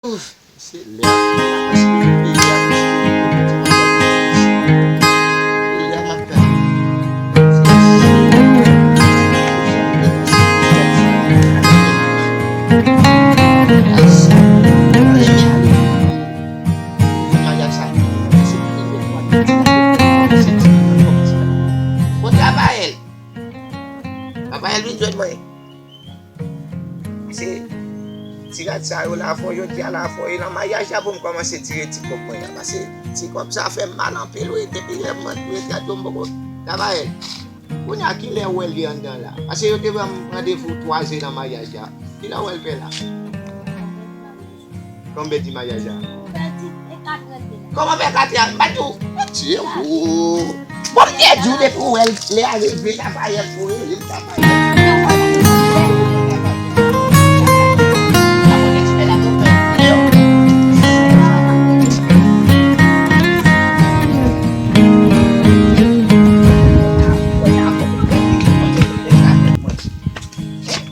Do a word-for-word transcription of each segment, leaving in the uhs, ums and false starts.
Se lè a, lè a, paske peyi a, se lè a m ap tann. Bon, Rafael. Rafael vin jwenn mwen. Se ti rad sa yo la fò, jodi a la fò, e nan maryaj la pou m kòmanse tire ti kòb mwen an. Paske ti kòb sa fè m mal anpil, wi, depi lè m antre tèt yo m poko travay. Kounye a, kilè ou wè l ye anndan la? Paske yo te ban m randevou twa zè nan maryaj la. Kilè ou wè l fè la? Konbyen di maryaj la? Pèdi e kat rèd de la. Kòman fè kat rèd? M pa di w. Mwen tiye w. Bon, m te di w depi w wè l, lè a rive, l ap ayè pou li, l ap ayè.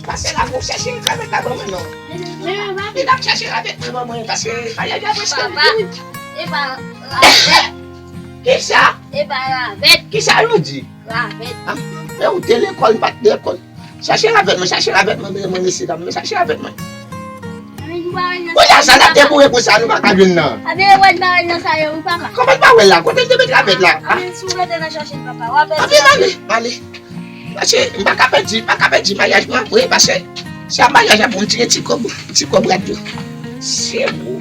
Pase la pou chèche ravèt la ban mwen non. Li t ap chèche ravèt mwen ban mwen paske maryaj la prèske fini. Papa, e pa ravèt. Kisa? E pa ravèt. Kisa yo di? Ravèt. Ah, men ou te lekòl, m pa t lekòl. Chache ravèt mwen, chache ravèt mwen, men mwen mesye dam, men chache ravèt mwen. Kounye a sa n ap deboure konsa, nou pa ka jwenn nan. Abe wè n pa wè nan sa yo wi papa. Kòman n pa wè la? Kote n te met ravèt la? Abe si w rete nan chache papa, w ap pèdi. Abe ale, ale. Paske m pa ka pèdi, m pa ka pèdi maryaj mwen vre, paske se ap maryaj la pou m tire ti kòb, ti kòb rad yo. Se ou.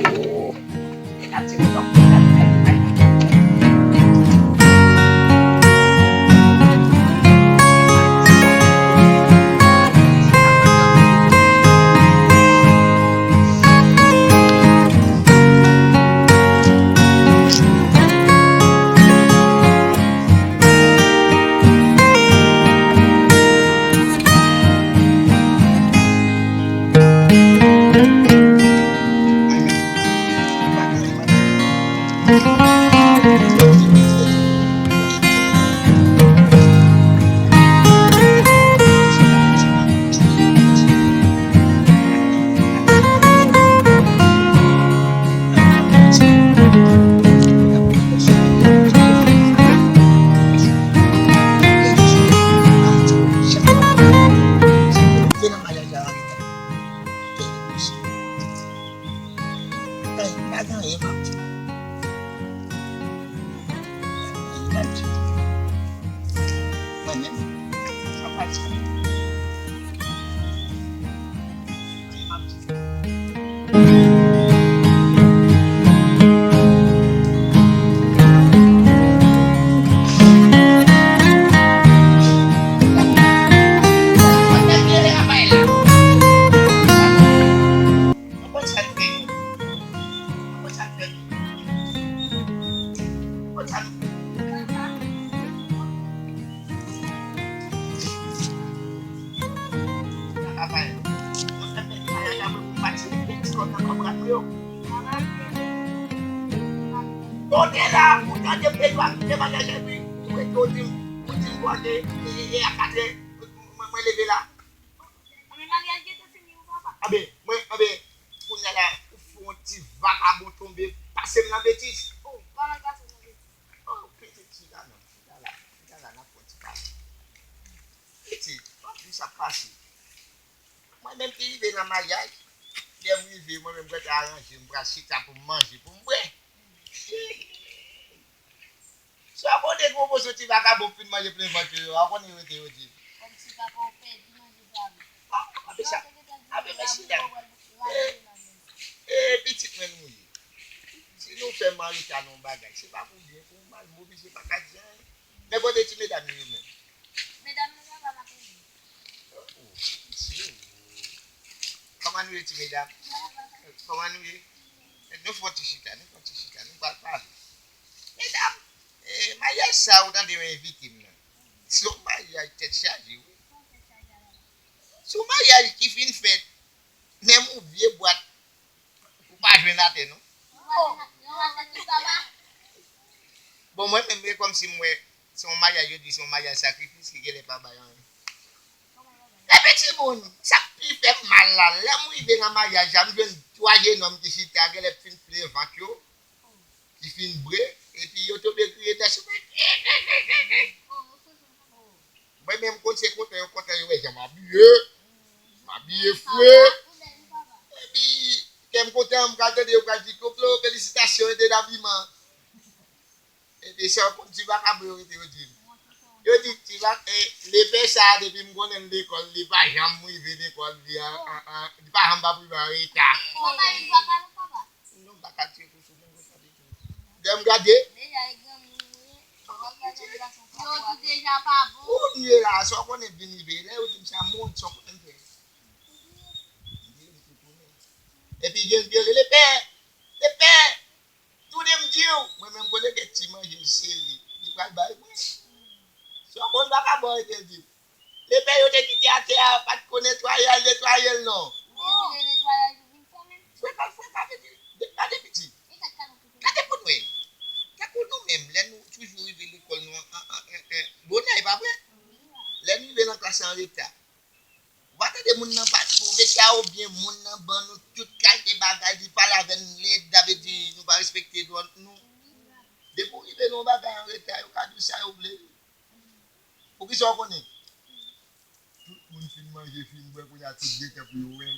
Kote la, ou tande m te dwa kite maryaj epi ou rete ou di m, ou di m bò de, e, e, e a katrè, mwen, mwen leve la. Anben, maryaj gentan fini wi papa. Anben, mwen, anben, kounye a la, ou fè yon ti vakabon tonbe, pase m nan betiz. Oh, pa mal pase m nan betiz. Oh, pitit, chita non, chita la, chita la, n ap fè yon ti pale. Pitit, anplis ap pase. Mwen menm ki rive nan maryaj, lè m rive, mwen menm mwen te aranje, m pral chita pou m manje, pou m bwè. Si w ap wè de gwo moso ti vakabon fin manje plen vant yo, yo, w ap konnen yo te yo di. Kòmsi papa w pèdi manje pa vre. Ah, ape sa, ape mèsi dam. E, e, pitit mwen nou ye. Si nou fè m anreta nan yon bagay, se pa pou byen, pou mal, m oblije pa ka di anyen. Men kote ti medam yo, yo menm? Medam yo papa m ap rele. Oh, oh, mesye, oh. Kòman nou ye, ti medam? Kòman nou ye? Nou fè yon ti chita, nou fè yon ti chita, nou pral pale. Medam, eh, maryaj sa ou tande yo envite m nan. Se yon maryaj tèt chaje, wi. Se yon maryaj ki fin fèt, menm yon vye bwat ou pa jwenn atè, non. Bon, mwen menm, e kòmsi m wè, se yon maryaj, yo di se yon maryaj sakrifis ki genlè pa bay anyen. Epi timoun, sa k Li fè m mal la. Lè m rive nan maryaj la, m jwenn twa jenòm ki chita, genlè fin fle vant yo, ki fin bre, epi yo tonbe kriye nan chimen. Mwen menm, m konn se kontan yo kontan, yo wè jan m abiye. M abiye fre. Epi, kè m kontan, m pral tande yo pral di, "Koplo, felisitasyon de labiman." Epi, sa yo konn ti vakabon yo rete yo di m. Yo di, "Ti vak, eh, lepè sa a, depi m konnen l lekòl, li pa janm rive lekòl, li an, an, an, li pa janm p ap rive an reta." Papa, li vaka non, papa. Non, m pa ka tire kou sou moun konsa ditou. Lè m gade, yo tou deja pa bon. Kounye la, sa w konnen vin rive. Lè yo di m sa, m wont, sa w konnen m fè. M vire m tou tounen. Epi gen, gen, "Lepè, lepè, tounen m di w." Mwen menm, kote kèk ti manje l sere, li pral bay mwen. Sa w konn vakabon rete l di m. Lepè yo te kite atè a, pa t ko netwaye, al netwaye l non. Men wi, le netwayaj ou vin fè menm. Fwe pa, fwe pa vin, de, gade piti. Gade pou nou wè. Tankou nou menm, lè nou toujou rive lekòl, nou an, an, an, an, an, bonè, e pa vre? Lè nou rive nan klas an reta, ou pa tande moun nan pa, pwofesè a oubyen moun nan ban nou tout kalite bagay, li pale avè n led, sa vle di nou pa respekte dwa nou. Depi w rive nan yon bagay an reta, yo ka di w sa yo vle. Poukisa w konnen? Tout moun fin manje, fin bwè, kounye a tout gen tan pou yo wè w.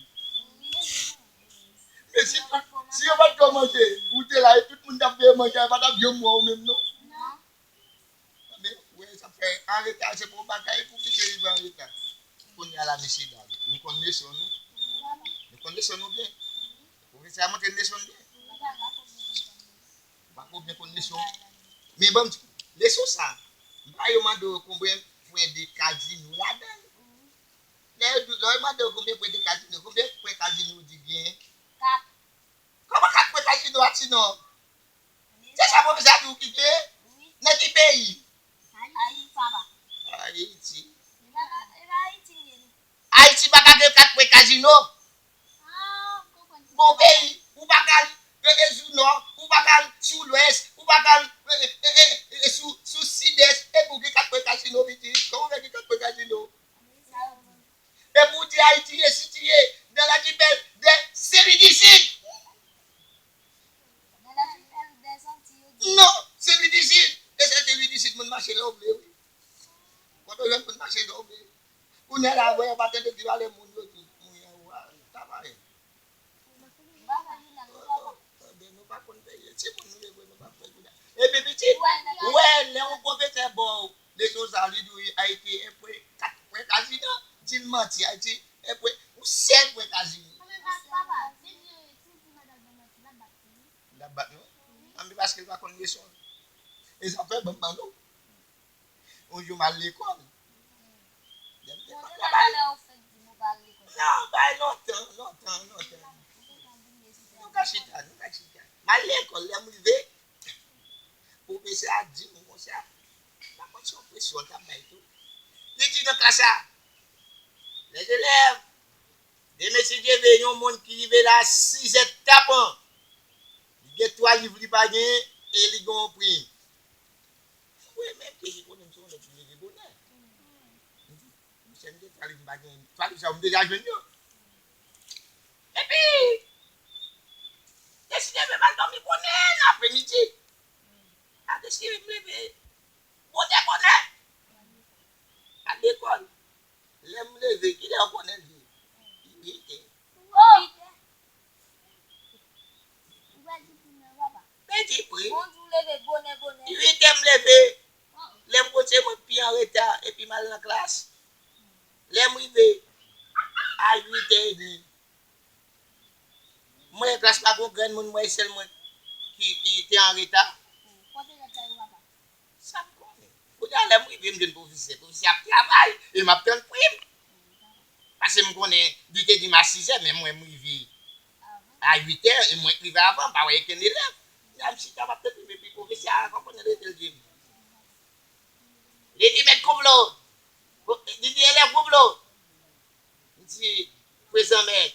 Men si tout, si yo pa t ko manje, ou te la, e tout moun t ap veye manje a, yo pa t ap janm wè w menm non. Men, wè, sa fè an reta, se pou bagay pou kite rive an reta. Kounye a la, mesye dam, nou konn leson nou. Nou konn leson nou byen. Pwofesè a montre n leson l byen. Ou pa ko byen konn leson. Men ban m di, leson sa, m pa yo mande w konbyen pwen de kazino ladan l. Lè yo, lè yo mande w konbyen pwen de kazino, konbyen pwen kazino ou di gen? Kat. Kòman kat pwen kazino a ti non? Se sa pwofesè a di w ki gen? Wi. Nan ki peyi? Ayiti, papa. Ayiti. E pa, e pa Ayiti m ye non. Ayiti pa ka gen kat pwen kazino. Ah, m konprann. Bon peyi, ou pa ka al, e, e, sou nò, ou pa ka al sou lwès, ou pa ka al, e, e, e, e, e, sou, sou sidès, epi w gen kat pwen kazino, pitit. Kòman w fè gen kat pwen kazino? Epi w di Ayiti e sitiye dans l'archipel des Saint-Louis du Sud. Dans l'archipel des Antilles, yo di. Non, Saint-Louis du Sud. E se Saint-Louis du Sud, moun mache lè w vle, wi. Kote w jwenn moun mache lè w vle. Kounye a la, wè, yo pa tande di valè moun yo tou. Moun yo, wa, ta valè. M pa fè jounal non, papa. Ebyen, nou pa konn peye. Timoun nou ye vre, nou pa fè jounal. Epi pitit, ou wè, lè yon pwofesè ba w leson sa, li di w Ayiti, e pwen kat pwen kazino, di l manti, Ayiti, e pwen, yon sèl pwen kazino. Anben, pa, papa, si, si, si madanm nan manti, l ap bat li wi. L ap bat nou? Anben, paske l pa konn leson. E sa fè ban m ban nou. Yon jou m al lekòl. Lè m te... Bon, depi lè ou fèk di nou pa al lekòl? Non, bay lontan, lontan, lontan. Nou ka chita, nou ka chita. M al lekòl, lè m rive, pwofesè a di m konsa, m pa konn se yon presyon l t ap bay tou. Li di nan klas la, les élèves, demen si Dye vle, yon moun ki rive la sizè tapan, li gen twa liv li pa genyen e li gen yon prim. Mwen menm ki konnen m se yon nèg ki leve bonè. M di, "Monchè, m gen twa liv m pa genyen, twa liv sa yo m deja jwenn yo." Epi, deside m al dòmi bonè nan apremidi. A deside m leve bonè bonè. Al lekòl. Lè m leve, kilè w konnen l ye? Uit è. Ou pral di pri nan, papa. Men di pri. Bon, di w leve bonè bonè. Uit è m leve. Lè m konn se mwen k pi an reta, epi m al nan klas. Lè m rive a uit è edmi, mwen wè klas la gon grenn moun, mwen sèl mwen ki, ki te an reta. Kote nèg sa yo, papa? Sa m konnen. Kounye a, lè m rive, m jwenn pwofesè. Pwofesè ap travay, e m ap tann pri m. Paske m konnen, li te di m a sizè, men mwen, m rive a uit è, e mwen k rive avan, m pa wè okenn elèv. Kounye a, m chita, m ap tann pri m, epi pwofesè a ankò konnen rete l di m. Li di, "Mèt Koplo." Li di, "Elèv Koplo." M di, "Prezan, mèt."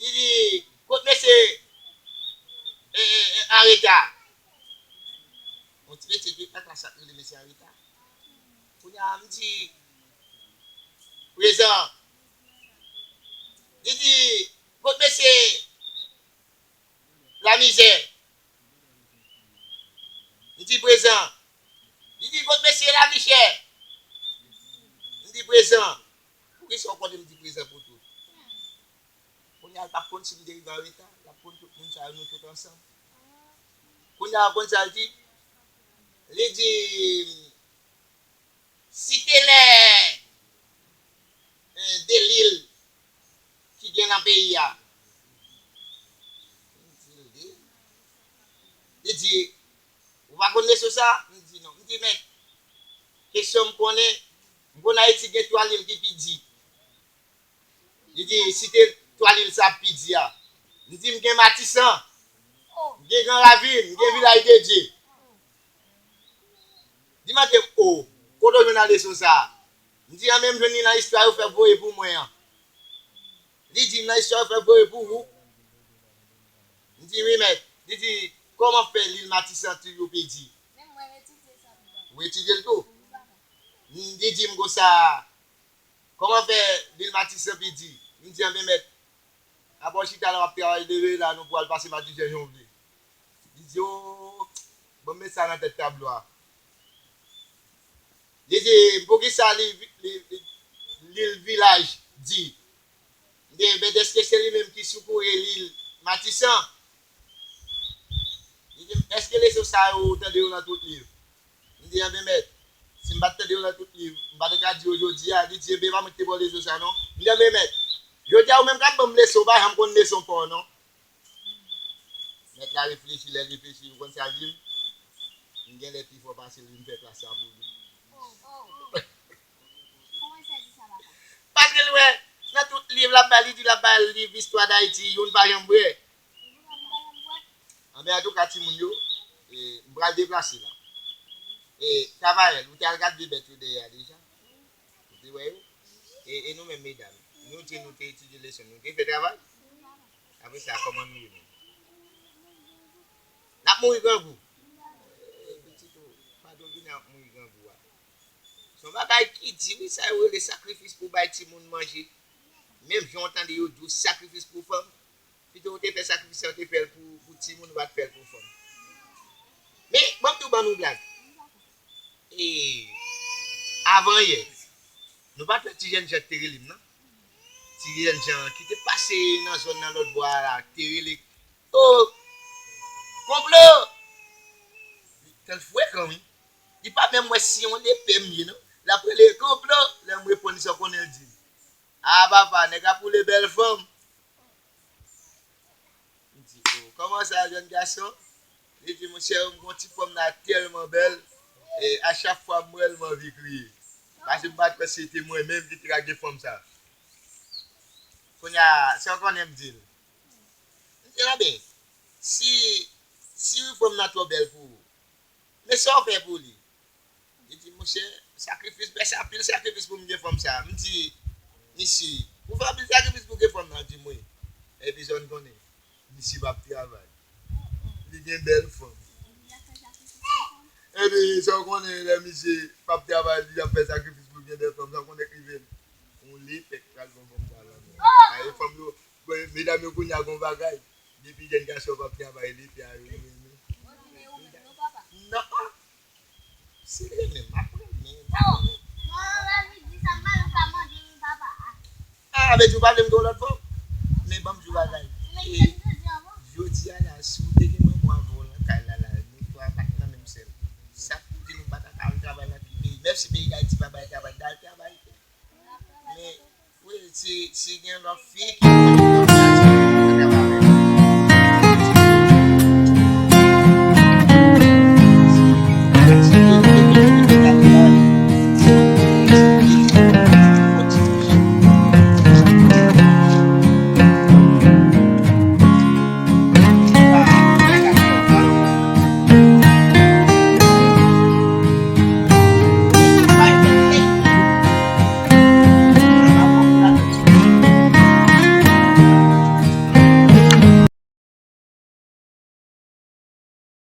Li di, "Kot mesye, e, e, e, an reta?" Yon ti mesye ki nan klas la t rele mesye an reta. Kounye a, m di, "Prezan." Li di, kot mesye Lamizè? M di, prezan. Li di, kot mesye Lamichè? M di, prezan. Poukisa w konnen m di prezan pou tout? Kounye a, l p ap konn si m te rive an reta, l ap konn tout moun sa yo, nou tout ansanm. Kounye a, w konn sa l di? Li di, site lè, eh, de lil ki gen nan peyi a. M di, li di, ou pa konn leson sa? M di, non. M di, mèt, kesyon m konnen, m konn Ayiti gen twa lil ki pi di. Li di, site twa lil sa pi di a. M di, m gen Matisan, m gen Gran Ravin, m gen Vilaj de Dye. Li mande m, o, kote w jwenn nan leson sa a? M di, an menm jwenn li nan istwa yo fè voye pou mwen an. Li di m nan istwa yo fè voye pou ou. M di, wi, mèt. Li di, kòman fè lil Matisan toujou pi di? Ou etidye l tou? Li di m konsa, kòman fè lil Matisan pi di? M di, anben mèt, apa w chita la w ap travay leve la, nou pou al pase Matisan jan w vle. Li di, o, ban m met sa nan tèt tablo a. Li di, poukisa li, li, li, lil Vilaj di? M di, ebyen, èske se li menm ki sou kouri lil Matisan? Li di m, èske leson sa yo ou tande yo nan tout liv? M di, anben mèt, si m pa t tande yo nan tout liv, m pa t ka di yo jodi a. Li di, ebyen, pa mwen ki te ba w leson sa non. M di, anben mèt, jodi a ou menm k ap ban m leson, ou pa janm konn leson pa w non. Mèt la reflechi, lè l reflechi, ou konn sa l di m? M genlè pi fò pase l, vin fè klas la pou li. Paske l wè, nan tout liv l ap bay, li di l ap bay liv istwa Dayiti, youn pa janm bwè. Anben, antouka, timoun yo, e, m pral deplase la. E, Kavayèl, ou te al gad vye bèt yo dèyè a deja? Ou te wè yo? E, e nou menm, medam, nou di nou te etidye leson, nou te fè travay? Apre sa, kòman nou ye menm? N ap mouri grangou. E, pitit ou, pa t vin ap mouri grangou a. Se yon bagay ki di, wi, sa yo rele sakrifis pou bay timoun manje. Menm jan w tande yo di w sakrifis pou fanm, pito w te fè sakrifis la, w te fè l pou, pou timoun, ou pa t fè l pou fanm. Men, ban m tou ban nou blag. E, avan yè, nou pa t wè ti jènjan ki te rele m nan? Ti jènjan ki te pase nan zòn nan lòt bò a la, ki te rele, o, konplo! Tèl frekan, wi. Li pa menm wè si yon lepè m ye, non. L ap rele konplo, lè m reponn li sa w konnen l di m. A, papa, nèg ap woule bèl fanm. M di, o, kòman sa, jèn gason? Li di, monchè, m gon ti fanm la tèlman bèl, e a chak fwa m wè l, m anvi kriye. Paske m pa t kwè se te mwen menm ki te ka gen fanm sa. Kounye a, sa w konnen m di l? M di l, anben, si, si fanm nan twò bèl pou ou, men sa w fè pou li? Li di, monchè, sakrifis, m fè sa, anpil sakrifis pou m gen fanm sa. M di, misye, ou fè anpil sakrifis pou gen fanm nan? Li di m wi. Epi sa w konnen, misye p ap travay. Li gen bèl fanm. Epi sa w konnen, lè misye p ap travay, li ap fè sakrifis pou l gen bèl fanm, sa w konnen k rive l? Yon lepè k pral ban fanm sa lanmè. Aye, fanm yo, bon, medam yo kounye a gon bagay. Depi jèn gason p ap travay, lepè a yo renmen. Non. Si l renmen m, m ap renmen l. Ah, vle di ou pa vle m gen yon lòt fanm? Men ban m di w bagay. E jodi a la, si w te gen manman w avè w nan kay la, la, nou twa pa t nan menm sèl. Sa k pou di nou pa ta ka al travay nan peyi, menm si peyi Dayiti pa bay travay, n ta al travay tou. Men, wi, si, si gen lòt fi ki